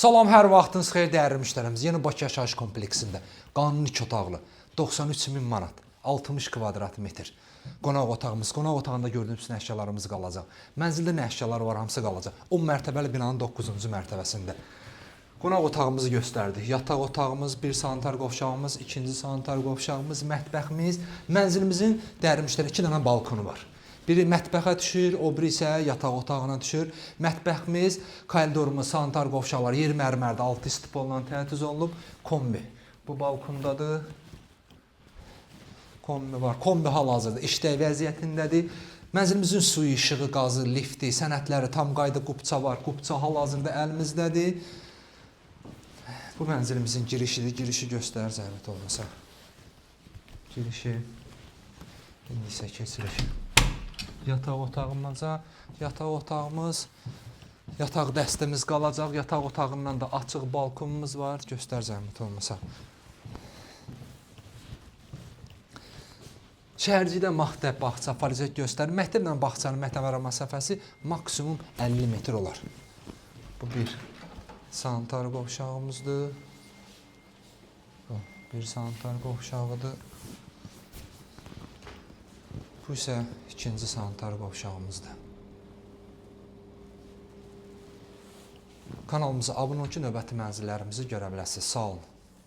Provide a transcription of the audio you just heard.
Salam, hər vaxtınız xeyir dəyərli müştərimiz. Yeni Bakı yaşayış kompleksində qanuni 2 otaqlı 93 min manat, 60 kvadrat metr. Qonaq otağımız, qonaq otağında gördüyünüz bütün əşyalarımız qalacaq. Mənzildə nə əşyalar var, hamısı qalacaq. 10 mərtəbəli binanın 9-cu mərtəbəsində. Qonaq otağımızı göstərdik. Yataq otağımız, bir sanitar qovşağımız, ikinci sanitar qovşağımız, mətbəximiz. Mənzilimizin dəyərli müştəri 2 dənə balkonu var. Biri mətbəxə düşür, o biri isə yataq otağına düşür. Mətbəximiz, koridorumuz, sanitar qovşaqları yer mərmərdə altı istipolla təchiz olunub. Kombi bu balkondadır. Kombi var. Kombi hal-hazırda işlək vəziyyətindədir. Mənzilimizin suyu, işığı, qazı, lifti, sənədləri tam qayda qupça var. Qupça hal-hazırda əlimizdədir. Bu mənzilimizin girişidir. Girişi göstər zəhmət olmasa. Girişi. İndi isə keçirik. Yataq otağımıza. Yataq otağımız, yataq dəstəmiz qalacaq. Yataq otağından da açıq balkonumuz var. Göstər zəhmət olmasa. Şəhərcikdə məktəb, bağça, farizək göstərir. Məktəblə bağçanın məktəb ara məsafəsi maksimum 50 metr olar. Bu bir sanitar qovşağımızdır. Bu bir sanitar qovşağıdır. Bu isə ikinci sanitar qovşağımızdır. Kanalımıza abunə olun ki, növbəti mənzillərimizi görə biləsiniz. Sağ olun.